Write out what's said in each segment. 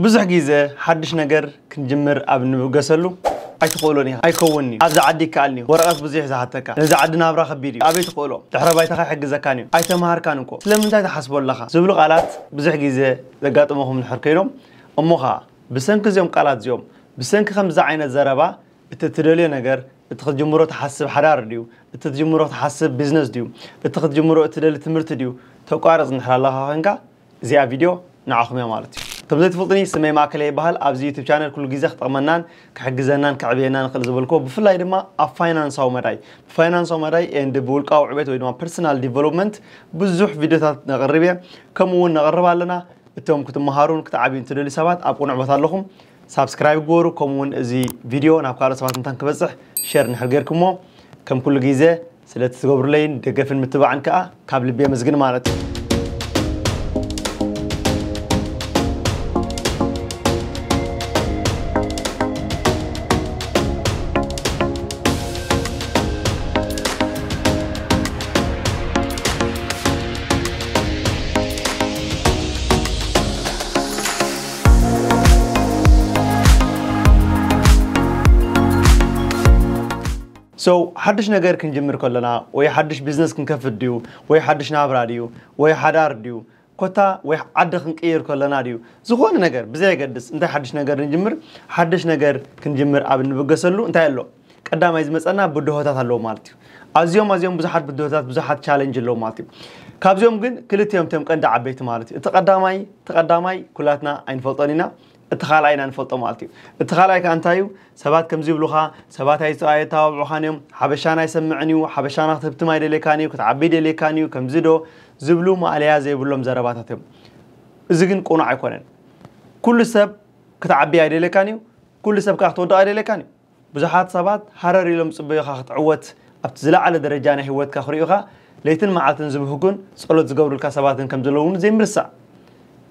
ብዙሕ ግዜ ሓድሽ ነገር ክንጅምር ኣብ እንብገሰሉ ኣይትኽእሎን ኢኻ፣ ኣይከውንን እዩ፣ ኣብዚ ዓዲ ይከኣልን እዩ፣ ወረቐት ብዙሕ እዩ ዝሓተካ፣ ነዚ ዓዲ ናብራ ከቢድ እዩ፣ ኣበይ ትኽእሎ፣ ድሕረ ባይታኻ ኣይሕግዘካን እዩ፣ ኣይተምሃርካን እኮ፣ ስለምንታይ ትሓስቦ ኣለኻ ዝብሉ ቃላት ብዙሕ ግዜ ዘጋጥመኹም እንድሕር ኮይኖም፣ እሞ ኸኣ ብሰንኪ እዚኦም ቃላት እዚኦም፣ ብሰንኪ ከምዚ ዓይነት ዘረባ፣ እቲ እትደልዮ ነገር፣ እቲ ክትጅምሮ ትሓስብ ሓዳር ድዩ፣ እቲ ክትጅምሮ ትሓስብ ቢዝነስ ድዩ፣ እቲ ክትጅምሮ እትደሊ ትምህርቲ ድዩ፣ ተቋርጽ እንድሕር ኣለኻ ኮይንካ፣ እዚኣ ቪድዮ ንዓኹም እያ ማለት እዩ። ከም ዘይትፈልጡኒ፣ ስመይ ማእከለ ይበሃል። ኣብዚ ዩቱብ ቻነል ኩሉ ግዜ ክጠቕመናን ክሕግዘናን ከዕብየናን ንኽእል ዝበልክዎ፣ ብፍላይ ድማ ኣብ ፋይናንሳዊ መዳይ፣ ብፋይናንሳዊ መዳይ ኤንድ ብውልቃዊ ዕቤት ወይ ድማ ፐርሰናል ዲቨሎፕመንት ብዙሕ ቪድዮታት ነቕርብ እየ፣ ከምኡ እውን ነቕርብ ኣለና። እቶም ክትመሃሩን ክትዓብዩን ትደልዩ ሰባት ኣብ ቅኑዕ ቦታ ኣለኹም። ሳብስክራይብ ግበሩ፣ ከምኡ እውን እዚ ቪድዮ ናብ ካልኦት ሰባት እንታን ክበጽሕ ሼር እንድሕር ጌርኩሞ፣ ከም ኩሉ ግዜ ስለቲ ትገብሩለይን ደገፍን ምትባዕን ከኣ ካብ ልቢ የመስግን ማለት እዩ። So ሓድሽ ነገር ክንጅምር ከለና ወይ ሓድሽ ቢዝነስ ክንከፍት ድዩ ወይ ሓድሽ ናብራ ድዩ ወይ ሓዳር ድዩ ኮታ ወይ ዓዲ ክንቅይር ከለና ድዩ ዝኾነ ነገር ብዘየገድስ እንታይ ሓድሽ ነገር ንጅምር ሓድሽ ነገር ክንጅምር ኣብ እንብገሰሉ እንታይ ኣሎ ቀዳማይ ዝመፀና ብድሆታት ኣለዎ ማለት እዩ። ኣዝዮም ኣዝዮም ብዙሓት ብድሆታት ብዙሓት ቻለንጅ ኣለዎ ማለት እዩ። ካብዚኦም ግን ክልቲኦም ቶም ቀንዲ ዓበይቲ ማለት እዩ። እቲ ቀዳማይ እቲ ቀዳማይ ኩላትና ኣይንፈልጦን ኢና። እቲ ካልኣይ ኢና ንፈልጦ ማለት እዩ። እቲ ካልኣይ ከኣ እንታይ እዩ? ሰባት ከምዚ ይብሉኻ፣ ሰባት ኣይተባብዑኻን እዮም፣ ሓበሻና ኣይሰምዕን እዩ፣ ሓበሻና ክትህብትም ኣይደልየካን እዩ፣ ክትዓቢ ኣይደልየካን እዩ፣ ከምዚ ዶ ዝብሉ ማእለያ ዘይብሎም ዘረባታት እዮም። እዚ ግን ቅኑዕ ኣይኮነን። ኩሉ ሰብ ክትዓቢ ኣይደልየካን እዩ፣ ኩሉ ሰብ ከኣ ክትወድቕ ኣይደልየካን እዩ። ብዙሓት ሰባት ሃረር ኢሎም ዝጽበዩኻ ክትዕወት ኣብቲ ዝለዓለ ደረጃ ናይ ህይወትካ ክርእዩኻ ለይትን መዓልትን ዝብህጉን ጸሎት ዝገብሩልካ ሰባትን ከም ዘለዉ እውን ዘይምርሳዕ።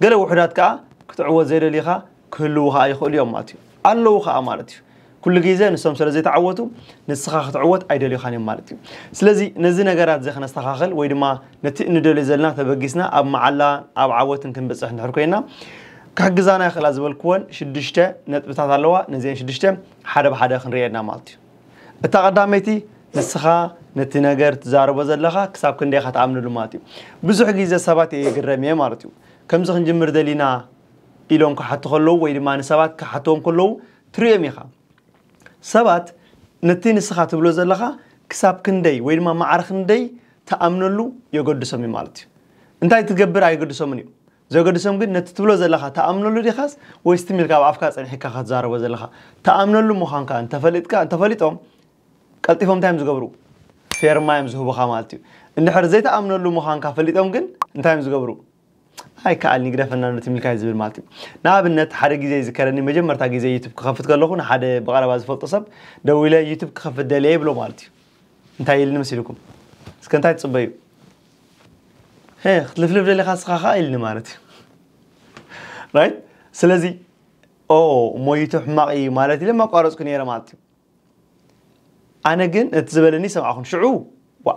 ገለ ውሑዳት ከኣ ክትዕወት ዘይደልዩኻ ክህልዉ ከኣ ይኽእሉ እዮም ማለት እዩ። ኣለዉ ከኣ ማለት እዩ። ኩሉ ግዜ ንሶም ስለ ዘይተዓወቱ ንስኻ ክትዕወት ኣይደልዩኻን እዮም ማለት እዩ። ስለዚ ነዚ ነገራት እዚ ከነስተኻኽል ወይ ድማ ነቲ እንደልዮ ዘለና ተበጊስና ኣብ መዓላ ኣብ ዓወትን ክንበጽሕ እንድሕር ኮይና ክሕግዛና ይኽእላ ዝበልክወን ሽዱሽተ ነጥብታት ኣለዋ። ነዚአን ሽዱሽተ ሓደ ብሓደ ክንርእየና ማለት እዩ። እታ ቀዳመይቲ ንስኻ ነቲ ነገር ትዛረቦ ዘለኻ ክሳብ ክንደይ ኢኻ ትኣምነሉ ማለት እዩ። ብዙሕ ግዜ ሰባት እየ ይግረም እየ ማለት እዩ። ከምዚ ክንጅምር ደሊና ኢሎም ክሓቱ ከለዉ ወይ ድማ ንሰባት ክሓትዎም ከለዉ ትርእዮም ኢኻ። ሰባት ነቲ ንስኻ ትብሎ ዘለኻ ክሳብ ክንደይ ወይ ድማ ማዕረ ክንደይ ትኣምነሉ የገድሶም እዩ ማለት እዩ። እንታይ ትገብር ኣየገድሶምን እዩ። ዘገድሶም ግን ነቲ ትብሎ ዘለኻ ትኣምነሉ ዲኻስ ወይስ ትም ኢልካ ኣብ ኣፍካ ጸኒሕካ ኢኻ ትዛረቦ ዘለኻ? ትኣምነሉ ምዃንካ እንተፈሊጥካ እንተፈሊጦም ቀልጢፎም እንታይ እዮም ዝገብሩ? ፌርማ እዮም ዝህቡኻ ማለት እዩ። እንድሕር ዘይትኣምነሉ ምዃንካ ፈሊጦም ግን እንታይ እዮም ዝገብሩ? ኣይከኣልኒ ግደፈና ዶ ትም ኢልካ እዩ ዝብል ማለት እዩ። ንኣብነት ሓደ ግዜ ይዝከረኒ መጀመርታ ግዜ ዩቱብ ክኸፍት ከለኹ ንሓደ ብቐረባ ዝፈልጦ ሰብ ደዊለ ዩቱብ ክኸፍት ደልየ ይብሎ ማለት እዩ። እንታይ ኢልኒ መሲልኩም? እስከ እንታይ ትጽበዩ? ሄ ክትልፍልፍ ደሊኻ ንስኻ ኸኣ ኢልኒ ማለት እዩ። ራይት ስለዚ ኦ እሞ ዩቱብ ሕማቕ እዩ ማለት ኢለ ማቋረፅኩ ነይረ ማለት እዩ። ኣነ ግን እቲ ዝበለኒ ሰምዓኹን ሽዑ ዋ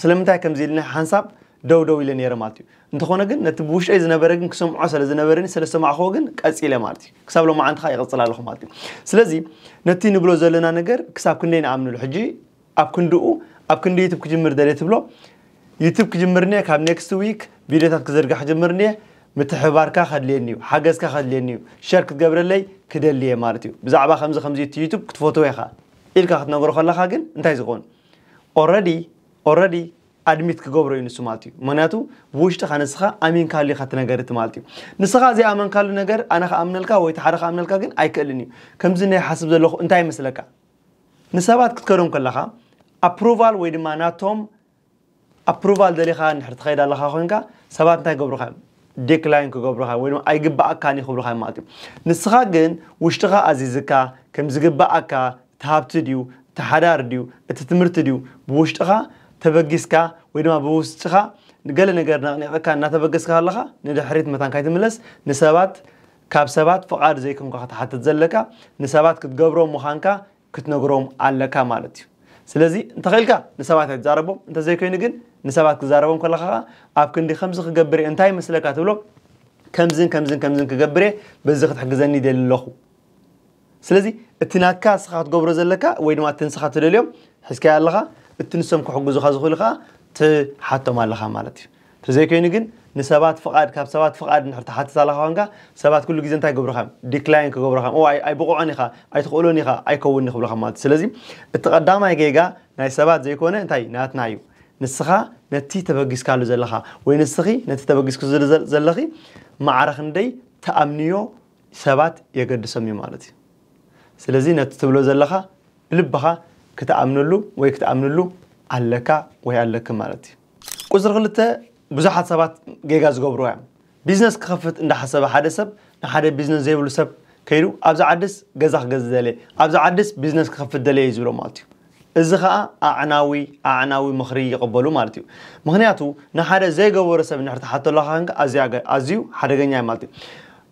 ስለምንታይ ከምዚ ኢልኒ ሓንሳብ ደው ደው ኢለ ነይረ ማለት እዩ። እንተኾነ ግን ነቲ ብውሽጠይ ዝነበረ ግን ክሰምዖ ስለ ዝነበረኒ ስለ ዝሰማዕክዎ ግን ቀፂለ ማለት እዩ። ክሳብ ሎማዓንቲ ከዓ ይቕፅል ኣለኹ ማለት እዩ። ስለዚ ነቲ ንብሎ ዘለና ነገር ክሳብ ክንደይ ንኣምንሉ ሕጂ ኣብ ክንድኡ ኣብ ክንዲ ዩቱብ ክጅምር ደልየ ትብሎ ዩቱብ ክጅምር እኒየ ካብ ኔክስት ዊክ ቪድዮታት ክዝርጋሕ ክጅምር እኒየ ምትሕባርካ ከድልየኒ እዩ ሓገዝካ ከድልየኒ እዩ ሸር ክትገብረለይ ክደሊ እየ ማለት እዩ ብዛዕባ ከምዚ ከምዚ እቲ ዩቱብ ክትፈትዎ ኢኻ ኢልካ ክትነግሮ ከለኻ ግን እንታይ ዝኸውን ኦረዲ ኦረዲ ኣድሚት ክገብሮ እዩ ንሱ ማለት እዩ ምክንያቱ ብውሽጥኻ ንስኻ ኣሚንካሉ ኢኻ እቲ ነገር እቲ ማለት እዩ ንስኻ ዘይኣመንካሉ ነገር ኣነ ክኣምነልካ ወይ እቲ ሓደ ክኣምነልካ ግን ኣይክእልን እዩ ከምዚ ናይ ሓስብ ዘለኹ እንታይ ይመስለካ ንሰባት ክትከዶም ከለኻ ኣፕሩቫል ወይ ድማ ናቶም ኣፕሩቫል ደሊኻ እንድሕር ትኸይድ ኣለኻ ኮይንካ ሰባት እንታይ ገብሩኻ እዮም ዲክላይን ክገብሩኻ ወይ ድማ ኣይግባኣካን እዩ ክብሉኻ እዮም ማለት እዩ ንስኻ ግን ውሽጥኻ ኣዚዝካ ከም ዝግባኣካ እቲ ሃብቲ ድዩ እቲ ሓዳር ድዩ እቲ ትምህርቲ ድዩ ብውሽጥኻ ተበጊስካ ወይ ድማ ብውሽጥኻ ንገለ ነገር ነቕኒቕካ እናተበገስካ ኣለኻ ንድሕሪት መታን ካይትምለስ ንሰባት ካብ ሰባት ፍቓድ ዘይኮንካ ክትሓትት ዘለካ ንሰባት ክትገብሮም ምዃንካ ክትነግሮም ኣለካ ማለት እዩ። ስለዚ እንተኽእልካ ንሰባት ኣይትዛረቦም፣ እንተዘይኮይኑ ግን ንሰባት ክዛረቦም ከለኻ ኸኣ ኣብ ክንዲ ከምዚ ክገብር እየ እንታይ ይመስለካ ትብሎ ከምዝን ከምዝን ከምዝን ክገብር እየ፣ በዚ ክትሕግዘኒ ይደሊ ኣለኹ። ስለዚ እቲ ናትካ ንስኻ ክትገብሮ ዘለካ ወይ ድማ እቲ ንስኻ ትደልዮም ሒዝካዮ ኣለኻ፣ እቲ ንሶም ክሕግዙኻ ዝኽእሉ ከዓ ትሓቶም ኣለኻ ማለት እዩ። ተዘይኮይኑ ግን ንሰባት ፍቓድ፣ ካብ ሰባት ፍቓድ እንድሕር ትሓትት ኣለኻ ኮንካ፣ ሰባት ኩሉ ግዜ እንታይ ክገብሩኻ እዮም? ዲክላይን ክገብሩኻ እዮም። "ኦ፣ ኣይ-፣ ኣይብቑዖን ኢኻ፣ ኣይትኽእሎን ኢኻ፣ ኣይከውንን" ክብሉኻ ማለት እዩ። ስለዚ እቲ ቀዳማይ ጌጋ ናይ ሰባት ዘይኮነ እንታይ ናትና እዩ። ንስኻ ነቲ ተበጊስካሉ ዘለኻ ወይ ንስኺ ነቲ ተበጊስኩ ዘለ-፣ ዘለኺ ማዕረ ክንደይ ትኣምንዮ ሰባት የገድሶም እዩ ማለት እዩ። ስለዚ ነቲ ትብሎ ዘለኻ ብልብኻ ክትኣምነሉ ወይ ክትኣምንሉ ኣለካ ወይ ኣለኪ ማለት እዩ። ቁፅሪ ክልተ፣ ብዙሓት ሰባት ጌጋ ዝገብሩ እዮም። ቢዝነስ ክኸፍት እንዳሓሰበ ሓደ ሰብ ንሓደ ቢዝነስ ዘይብሉ ሰብ ከይዱ ኣብዚ ዓድስ ገዛ ክገዝእ ደልየ፣ ኣብዚ ዓድስ ቢዝነስ ክኸፍት ደልየ እዩ ዝብሎ ማለት እዩ። እዚ ኸኣ ኣዕናዊ ኣዕናዊ ምኽሪ ይቕበሉ ማለት እዩ። ምኽንያቱ ንሓደ ዘይገበሮ ሰብ እንድሕር ትሓቶ ኣለኻ ኮንካ ኣዝዩ ኣገ-፣ ኣዝዩ ሓደገኛ እዩ ማለት እዩ።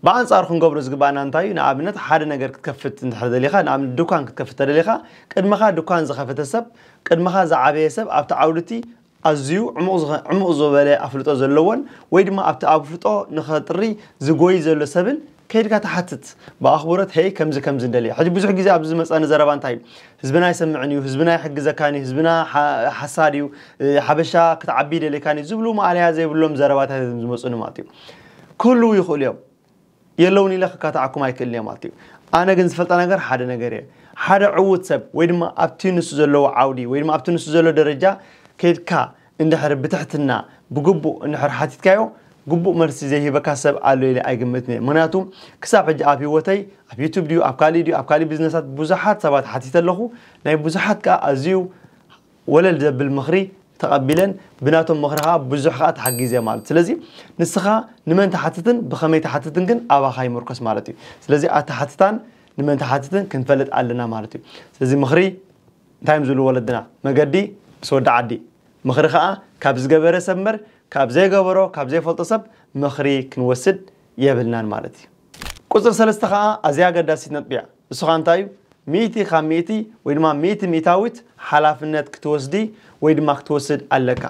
ብኣንጻሩ ክንገብሮ ዝግባኣና እንታይ እዩ? ንኣብነት ሓደ ነገር ክትከፍት እንድሕር ደሊኻ፣ ንኣብነት ድኳን ክትከፍት ተደሊኻ፣ ቅድመኻ ድኳን ዝኸፈተ ሰብ፣ ቅድመኻ ዝዓበየ ሰብ ኣብቲ ዓውዲ እቲ ኣዝዩ ዕሙቕ ዝኸ-፣ ዕሙቕ ዝበለ ኣፍልጦ ዘለዎን ወይ ድማ ኣብቲ ኣፍልጦ ንኸጥሪ ዝጎይ ዘሎ ሰብን ከይድካ ትሓትት። ብኣኽብሮት፣ "ሄይ፣ ከምዚ ከምዚ እንደልየ." ሕጂ ብዙሕ ግዜ ኣብዚ ዝመጸኒ ዘረባ እንታይ እዩ? "ህዝብና ኣይሰምዕን እዩ፣ ህዝብና ኣይሕግዘካን እዩ፣ ህዝብና ሓ-፣ ሓሳድ እዩ፣ እ፣ ሓበሻ ክትዓቢ ይደልየካን እዩ" ዝብሉ ማእለያ ዘይብሎም ዘረባታት እዮም ዝመጹኒ ማለት እዩ። ክህልዉ ይኽእሉ እዮም፣ የለውን ኢለ ክካትዓኩም ኣይክእልን እየ ማለት እዩ። ኣነ ግን ዝፈልጣ ነገር ሓደ ነገር እየ። ሓደ ዕዉት ሰብ ወይ ድማ ኣብቲ ንሱ ዘለዎ ዓውዲ ወይ ድማ ኣብቲ ንሱ ዘሎ ደረጃ ከይድካ እንድሕር ብትሕትና ብግቡእ እንድሕር ሓቲትካዮ፣ ግቡእ መልሲ ዘይህበካ ሰብ ኣሎ ኢለ ኣይግምትን እየ። ምኽንያቱ ክሳብ ሕጂ ኣብ ህይወተይ፣ ኣብ ዩቱብ ድዩ፣ ኣብ ካሊእ ድዩ፣ ኣብ ካሊእ ቢዝነሳት ብዙሓት ሰባት ሓቲተ ኣለኹ። ናይ ብዙሓት ከኣ ኣዝዩ ወለል ዘብል ምኽሪ ተቐቢለን ብናቶም ምኽሪ ከኣ ብዙሕ ከኣ ተሓጊዘ ማለት። ስለዚ ንስኻ ንመን ትሓትትን ብኸመይ ትሓትትን ግን ኣባኻ ይምርኮስ ማለት እዩ። ስለዚ ኣተሓትታን ንመን ትሓትትን ክንፈልጥ ኣለና ማለት እዩ። ስለዚ ምኽሪ እንታይ እዮም ዝብሉ ወለድና? "መገዲ ምስ ወዲ ዓዲ፣ ምኽሪ ከኣ ካብ ዝገበረ ሰብ እምበር ካብ ዘይገበሮ፣ ካብ ዘይፈልጦ ሰብ ምኽሪ ክንወስድ የብልናን" ማለት እዩ። ቁጽሪ ሰለስተ ከኣ ኣዝያ ኣገዳሲት ነጥቢ እያ። እሱ ኸኣ እንታይ እዩ? ሚእቲ ካብ ሚእቲ ወይ ድማ ሚእቲ ሚእታዊት ሓላፍነት ክትወስዲ ወይ ድማ ክትወስድ ኣለካ።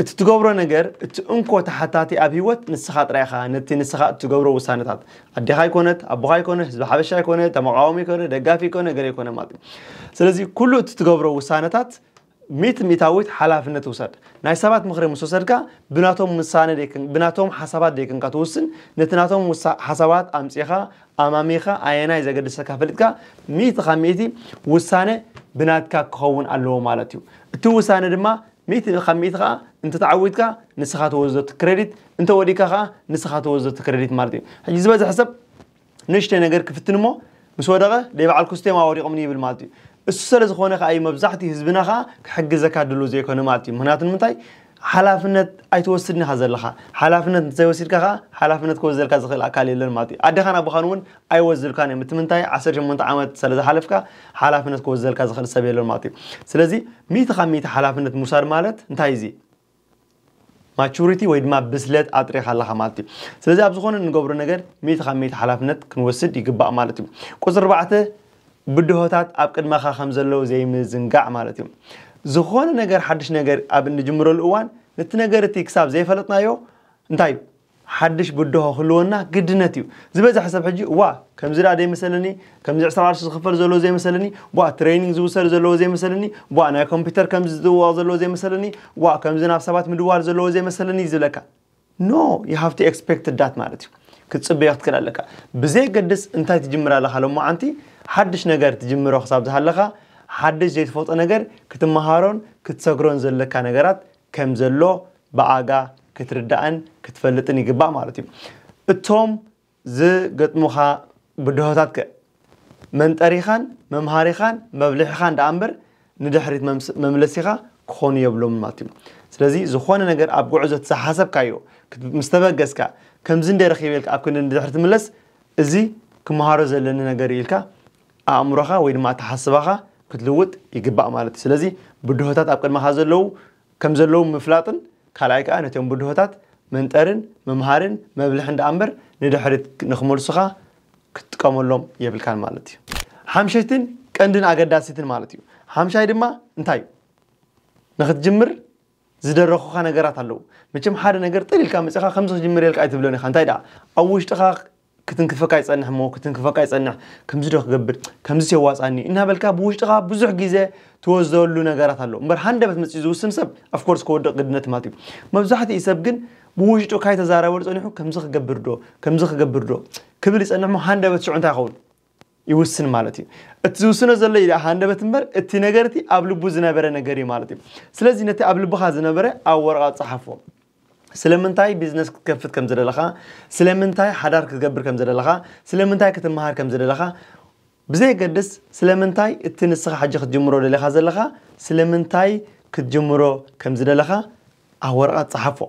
እቲ ትገብሮ ነገር፣ እቲ እንኮ ተሓታቲ ኣብ ህይወት ንስኻ ጥራይ ኢኻ፣ ነቲ ንስኻ እትገብሮ ውሳነታት። ኣዴኻ ኣይኮነት፣ ኣቦኻ ኣይኮነ፣ ህዝቢ ሓበሻ ኣይኮነ፣ ተመቃዋሚ ኣይኮነ፣ ደጋፊ ኣይኮነ፣ ገለ ኣይኮነ ማለት እዩ። ስለዚ ኩሉ እቲ ትገብሮ ውሳነታት ሚእቲ ሚእታዊት ሓላፍነት ውሰድ። ናይ ሰባት ምኽሪ ምስ ወሰድካ፣ ብናቶም ውሳነ ደይኮን-፣ ብናቶም ሓሳባት ደይኮንካ ትውስን፣ ነቲ ናቶም ውሳ-፣ ሓሳባት ኣምጺኻ፣ ኣማሚኻ፣ ኣየናይ ዘገድሰካ ፈሊጥካ፣ ሚእቲ ካብ ሚእቲ ውሳነ ብናትካ ክኸውን ኣለዎ ማለት እዩ። እቲ ውሳነ ድማ ሚእቲ ካብ ሚእቲ ከኣ እንተ ተዓዊትካ ንስኻ ትወስዶ እቲ ክሬዲት፣ እንተ ወዲእካ ከኣ ንስኻ ትወስዶ እቲ ክሬዲት ማለት እዩ። ሕጂ ዝበዝሐ ሰብ ንእሽተይ ነገር ክፍትን እሞ ምስ ወደቐ ደይ በዓል ኩስቴማ ወዲቑምኒ ይብል ማለት እዩ። እሱ ስለ ዝኾነ ከኣ እዩ መብዛሕትኡ ህዝብና ከኣ ክሕግዘካ ድሉው ዘይኮነ ማለት እዩ። ምኽንያቱ ንምንታይ? ሓላፍነት ኣይትወስድን ኢኻ ዘለኻ። ሓላፍነት እንተዘይወሲድካ ከኣ ሓላፍነት ክወስደልካ ዝኽእል ኣካል የለን ማለት እዩ። ኣዴኻን ኣቦኻን እውን ኣይወስድልካን እዮም። እቲ ምንታይ? ዓሰርተ ሸሞንተ ዓመት ስለ ዝሓለፍካ ሓላፍነት ክወስደልካ ዝኽእል ሰብ የለን ማለት እዩ። ስለዚ ሚእቲ ካብ ሚእቲ ሓላፍነት ምውሳድ ማለት እንታይ እዩ እዚ? ማቹሪቲ ወይ ድማ ብስለት ኣጥሪኻ ኣለኻ ማለት እዩ። ስለዚ ኣብ ዝኾነ እንገብሮ ነገር ሚእቲ ካብ ሚእቲ ሓላፍነት ክንወስድ ይግባእ ማለት እዩ። ቁጽሪ ኣርባዕተ፣ ብድሆታት ኣብ ቅድመኻ ከም ዘለዉ ዘይምዝንጋዕ ማለት እዩ። ዝኾነ ነገር፣ ሓድሽ ነገር ኣብ እንጅምረሉ እዋን ነቲ ነገር እቲ ክሳብ ዘይፈለጥናዮ እንታይ እዩ? ሓድሽ ብድሆ ክህልወና ግድነት እዩ። ዝበዝሐ ሰብ ሕጂ፣ "እዋ፣ ከምዚ ደኣ ደይመሰለኒ፣ ከምዚ ዕስራ ቅርሺ ዝኽፈል ዘለዎ ዘይመሰለኒ፣ ዋ፣ ትሬኒንግ ዝውሰድ ዘለዎ ዘይመሰለኒ፣ ዋ፣ ናይ ኮምፒውተር ከምዚ ዝጥዋቕ ዘለዎ ዘይመሰለኒ፣ ዋ፣ ከምዚ ናብ ሰባት ምድዋል ዘለዎ ዘይመሰለኒ" እዩ ዝብለካ። No, you have to expect that ማለት እዩ። ክትጽበዮ ክትክእል ኣለካ። ብዘየገድስ እንታይ ትጅምር ኣለኻ ሎማዓንቲ፣ ሓድሽ ነገር ትጅምሮ ክሳብ ዝሃለኻ፣ ሓድሽ ዘይትፈልጦ ነገር ክትመሃሮን ክትሰግሮን ዘለካ ነገራት ከም ዘሎ ብኣጋ ክትርዳእን ክትፈልጥን ይግባእ ማለት እዩ። እቶም ዝገጥሙኻ ብድሆታት ከ መንጠሪኻን መምሃሪኻን መብልሒኻን ደኣ እምበር ንድሕሪት መምስ-፣ መምለሲኻ ክኾኑ የብሎምን ማለት እዩ። ስለዚ ዝኾነ ነገር ኣብ ጉዕዞ እቲ ዝሓሰብካዮ ክት-፣ ምስ ተበገስካ፣ ከምዚ እንደ ረኺበ ኢልካ ኣብ ክንዲ ንድሕሪት ትምለስ፣ እዚ ክመሃሮ ዘለኒ ነገር እዩ ኢልካ ኣእምሮኻ ወይ ድማ ኣተሓስባኻ ክትልውጥ ይግባእ ማለት እዩ። ስለዚ ብድሆታት ኣብ ቅድመኻ ዘለዉ ከም ዘለዉ ምፍላጥን ካልኣይ ከኣ ነቶም ብድሆታት መንጠርን መምሃርን መብልሕን ደኣ እምበር ንድሕሪት ንኽመልሱኻ ክትጥቀመሎም የብልካን ማለት እዩ። ሓምሸይትን ቀንድን ኣገዳሲትን ማለት እዩ። ሓምሻይ ድማ እንታይ እዩ? ንኽትጅምር ዝደረኹኻ ነገራት ኣለዉ። መቸም ሓደ ነገር ጥል ኢልካ መጺኻ ከምዚ ክጅምር የልካ ኣይትብሎን ኢኻ። እንታይ ደኣ ኣብ ውሽጥኻ ክትንክፈካ ይጸንሕ እሞ ክትንክፈካ ይጸንሕ። ከምዚ ዶ ክገብር፣ ከምዚ የዋጻኒ እናበልካ ብውሽጥኻ ብዙሕ ግዜ ትወዘሉ ነገራት ኣሎ። እምበር ሃንደበት መጺኡ ዝውስን ሰብ of course ክወድቕ ግድነት ማለት እዩ። መብዛሕትኡ ሰብ ግን ብውሽጡ ካይ ተዛረበሉ ጸኒሑ ከምዚ ክገብር ዶ፣ ከምዚ ክገብር ዶ ክብል ይጸንሕ እሞ ሃንደበት ሽዑ እንታይ ይኸውን? ይውስን ማለት እዩ። እቲ ዝውስኖ ዘሎ እዩ ደኣ ሃንደበት እምበር እቲ ነገር እቲ ኣብ ልቡ ዝነበረ ነገር እዩ ማለት እዩ። ስለዚ ነቲ ኣብ ልብኻ ዝነበረ ኣብ ወረቐት ጸሓፎ። ስለምንታይ ቢዝነስ ክትከፍት ከም ዝደለኻ፣ ስለምንታይ ሓዳር ክትገብር ከም ዝደለኻ፣ ስለምንታይ ክትመሃር ከም ዝደለኻ ብዘየገድስ ስለምንታይ እቲ ንስኻ ሕጂ ክትጅምሮ ደሊኻ ዘለኻ ስለምንታይ ክትጅምሮ ከም ዝደለኻ ኣብ ወረቐት ጸሓፎ።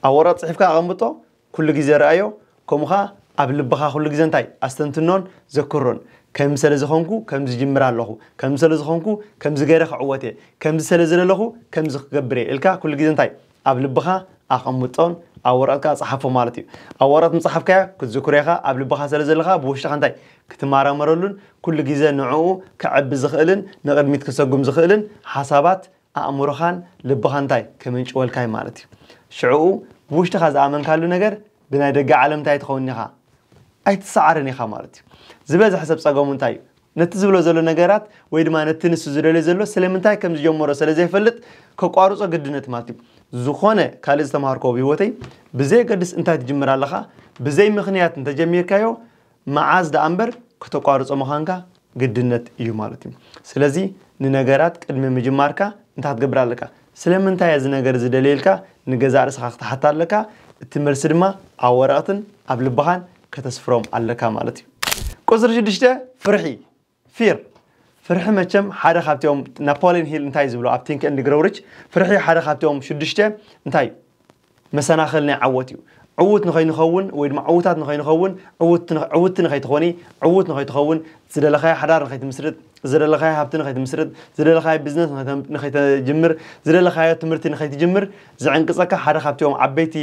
ኣብ ወረቐት ጽሒፍካ ኣቐምጦ፣ ኩሉ ግዜ ረኣዮ፣ ከምኡ ኸኣ ኣብ ልብኻ ኩሉ ግዜ እንታይ ኣስተንትኖን ዘክሮን። ከምዚ ስለ ዝኾንኩ ከምዚ ጅምር ኣለኹ፣ ከምዚ ስለ ዝኾንኩ ከምዚ ገይረ ክዕወት እየ፣ ከምዚ ስለ ዝደለኹ ከምዚ ክገብር እየ ኢልካ ኩሉ ግዜ እንታይ ኣብ ልብኻ ኣቐምጦን ኣብ ወረቐትካ ጸሓፎ ማለት እዩ። ኣብ ወረቐት ምጽሓፍካያ ክትዝክሮ ኢኻ፣ ኣብ ልብኻ ስለ ዘለኻ ብውሽጥኻ እንታይ ክትመራመረሉን ኩሉ ግዜ ንዕኡ ክዕቢ ዝኽእልን ንቕድሚት ክሰጉም ዝኽእልን ሓሳባት ኣእምሮኻን ልብኻ እንታይ ክምንጭወልካ እዩ ማለት እዩ። ሽዕኡ ብውሽጥኻ ዝኣመንካሉ ነገር ብናይ ደገ ዓለም እንታይ ትኸውን ኢኻ ኣይትሰዓርን ኢኻ ማለት እዩ። ዝበዝሐ ሰብ ጸገሙ እንታይ እዩ? ነቲ ዝብሎ ዘሎ ነገራት ወይ ድማ ነቲ ንሱ ዝደልዮ ዘሎ ስለምንታይ ከም ዝጀመሮ ስለ ዘይፈልጥ ከቋርጾ ግድነት ማለት እዩ። ዝኾነ ካልእ ዝተማሃርኮ ኣብ ህይወተይ ብዘየገድስ እንታይ ትጅምር ኣለኻ ብዘይ ምኽንያት እንተጀሚርካዮ መዓዝ ደኣ እምበር ከተቋርጾ ምዃንካ ግድነት እዩ ማለት እዩ። ስለዚ ንነገራት ቅድሚ ምጅማርካ እንታይ ክትገብር ኣለካ? ስለምንታይ እዚ ነገር ዝደልየልካ ንገዛእ ርእስኻ ክትሓታ ኣለካ። እቲ መልሲ ድማ ኣብ ወረቐትን ኣብ ልብኻን ከተስፍሮም ኣለካ ማለት እዩ። ቁፅሪ ሽዱሽተ ፍርሒ ፊር ፍርሒ መቸም ሓደ ካብቲኦም ናፖሊዮን ሂል እንታይ ዝብሎ ኣብ ቲንክ ኤንድ ግሮው ሪች ፍርሒ ሓደ ካብቲኦም ሽዱሽተ እንታይ እዩ? መሰናኽል ናይ ዓወት እዩ። ዕዉት ንኸይንኸውን ወይ ድማ ዕዉታት ንኸይንኸውን ዕውት ንኸ- ዕውቲ ንኸይትኾኒ ዕዉት ንኸይትኸውን ዝደለኻዮ ሓዳር ንኸይትምስርት ዝደለኻዮ ሃብቲ ንኸይትምስርት ዝደለኻዮ ቢዝነስ ንኸይተ- ንኸይተጅምር ዝደለኻዮ ትምህርቲ ንኸይትጅምር ዝዕንቅፀካ ሓደ ካብቲኦም ዓበይቲ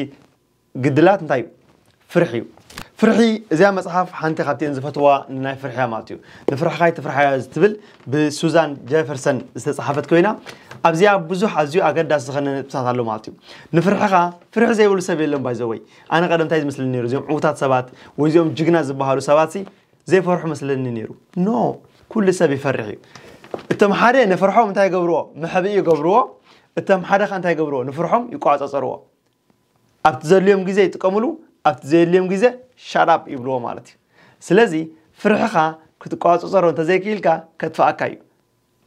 ግድላት እንታይ እዩ? ፍርሒ እዩ። ፍርሒ እዚኣ መፅሓፍ ሓንቲ ካብቲአን ዝፈትዋ ናይ ፍርሕያ ማለት እዩ። ንፍርሕኻ ኣይትፍርሓዮ ዝትብል ብሱዛን ጀፈርሰን ዝተፃሓፈት ኮይና ኣብዚኣ ብዙሕ ኣዝዩ ኣገዳሲ ዝኾነ ነጥብታት ኣሎ ማለት እዩ። ንፍርሕኻ ፍርሒ ዘይብሉ ሰብ የለን ባይዘወይ። ኣነ ቀደም እንታይ ዝመስለኒ ነይሩ እዚኦም ዕዉታት ሰባት ወይ እዚኦም ጅግና ዝበሃሉ ሰባት ሲ ዘይፈርሑ መስለኒ ነይሩ። ኖ ኩሉ ሰብ ይፈርሕ እዩ። እቶም ሓደ ንፍርሖም እንታይ ይገብርዎ? መሕብኢ ይገብርዎ። እቶም ሓደ ኸ እንታይ ይገብርዎ? ንፍርሖም ይቋፀፀርዎ። ኣብቲ ዘድልዮም ግዜ ይጥቀምሉ፣ ኣብቲ ዘየድልዮም ግዜ ሻዳፕ ይብልዎ ማለት እዩ። ስለዚ ፍርሕኻ ክትቋፀፀሮ እንተዘይክኢልካ ከጥፍኣካ እዩ።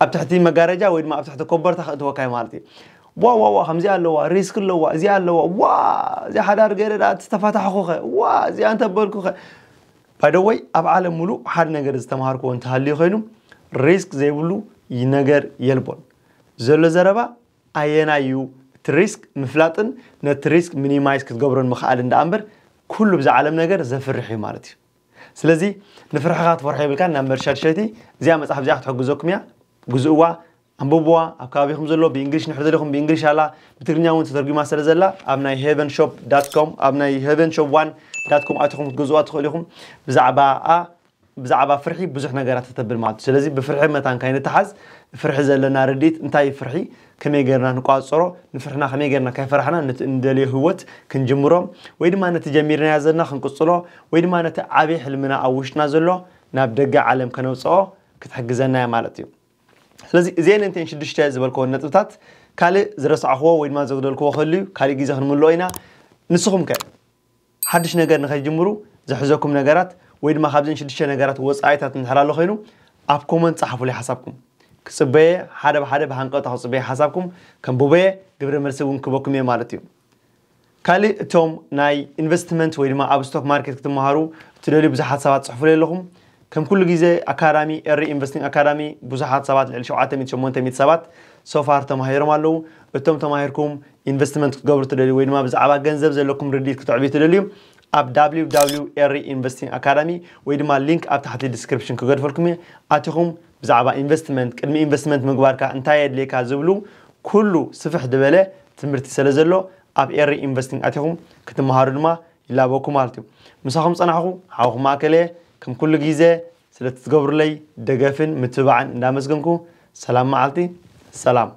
ኣብ ትሕቲ መጋረጃ ወይ ድማ ኣብ ትሕቲ ኮበርታ ከእትወካ እዩ ማለት እዩ። ዋ ዋ ዋ ከምዚኣ ኣለዋ ሪስክ ኣለዋ እዚኣ ኣለዋ ዋ እዚኣ ሓዳር ገይረ ደኣ ተተፋታሕኹኸ ዋ እዚኣ እንተበልኩኸ ባይደወይ ኣብ ዓለም ሙሉእ ሓደ ነገር ዝተምሃርክዎ እንተሃልዩ ኮይኑ ሪስክ ዘይብሉ ነገር የልቦን ዘሎ ዘረባ ኣየናይ እዩ እቲ ሪስክ ምፍላጥን ነቲ ሪስክ ሚኒማይዝ ክትገብሮን ምኽኣልን ደኣ እምበር ኩሉ ብዛ ዓለም ነገር ዘፍርሕ እዩ ማለት እዩ። ስለዚ ንፍርሕኻ ትፈርሖ የብልካን ናብ መርሻድ ሸይቲ እዚኣ መፅሓፍ እዚኣ ክትሕግዘኩም እያ። ግዝእዋ ኣንብብዋ ኣብ ከባቢኹም ዘሎ ብእንግሊሽ ንሕር ዘለኹም ብእንግሊሽ ኣላ ብትግርኛ እውን ተተርጉማ ስለ ዘላ ኣብ ናይ ሄቨን ሾፕ ዳት ኮም ኣብ ናይ ሄቨን ሾፕ ዋን ዳት ኮም ኣቲኹም ክትገዝዋ ትኽእሉ ኢኹም። ብዛዕባኣ ብዛዕባ ፍርሒ ብዙሕ ነገራት ተተብል ማለት እዩ። ስለዚ ብፍርሒ መታን ካይንተሓዝ ፍርሒ ዘለና ርድኢት እንታይ ፍርሒ ከመይ ጌርና ንቋፀሮ ንፍርሕና ከመይ ጌርና ካይፈራሕና ነቲ እንደልዮ ህይወት ክንጅምሮ ወይ ድማ ነቲ ጀሚርናዮ ዘለና ክንቅፅሎ ወይ ድማ ነቲ ዓብዪ ሕልምና ኣብ ውሽጥና ዘሎ ናብ ደገ ዓለም ከነውፅኦ ክትሕግዘና እያ ማለት እዩ። ስለዚ እዚአን እንተን ሽዱሽተ ዝበልክዎ ነጥብታት ካልእ ዝረሳዕክዎ ወይ ድማ ዘጉደልክዎ ክህሉ እዩ ካልእ ግዜ ክንምልኦ ኢና። ንስኹም ከ ሓድሽ ነገር ንኸይጅምሩ ዝሕዘኩም ነገራት ወይ ድማ ካብዘን ሽዱሽተ ነገራት ወፃኢታት እንድሕር ኣሎ ኮይኑ ኣብ ኮመንት ፀሓፉለይ ሓሳብኩም ክፅበየ ሓደ ብሓደ ብሃንቀውታ ክፅበየ ሓሳብኩም ከንብበየ ግብረ መልሲ እውን ክበኩም እየ ማለት እዩ። ካልእ እቶም ናይ ኢንቨስትመንት ወይ ድማ ኣብ ስቶክ ማርኬት ክትመሃሩ እትደልዩ ብዙሓት ሰባት ፅሕፉለይ ኣለኹም። ከም ኩሉ ግዜ ኣካዳሚ ኤሪ ኢንቨስቲንግ ኣካዳሚ ብዙሓት ሰባት ልዕሊ ሸውዓተ ሚእቲ ሸሞንተ ሚእቲ ሰባት ሶፋር ተማሂሮም ኣለዉ። እቶም ተማሂርኩም ኢንቨስትመንት ክትገብሩ ትደልዩ ወይ ድማ ብዛዕባ ገንዘብ ዘለኩም ርድኢት ክትዕብዩ ትደልዩ ኣብ www ኤሪ ኢንቨስቲንግ ኣካዳሚ ወይ ድማ ሊንክ ኣብ ታሕቲ ዲስክሪፕሽን ክገድፈልኩም እየ ኣቲኹም ብዛዕባ ኢንቨስትመንት ቅድሚ ኢንቨስትመንት ምግባርካ እንታይ የድልየካ ዝብሉ ኩሉ ስፍሕ ዝበለ ትምህርቲ ስለ ዘሎ ኣብ ኤሪ ኢንቨስቲንግ ኣቲኹም ክትመሃሩ ድማ ይላበኩም ማለት እዩ። ምሳኹም ጸናሕኹ ሓውኹም ማእከል እየ። ከም ኩሉ ግዜ ስለ ትገብሩለይ ደገፍን ምትብባዕን እንዳመስገንኩ ሰላም መዓልቲ ሰላም።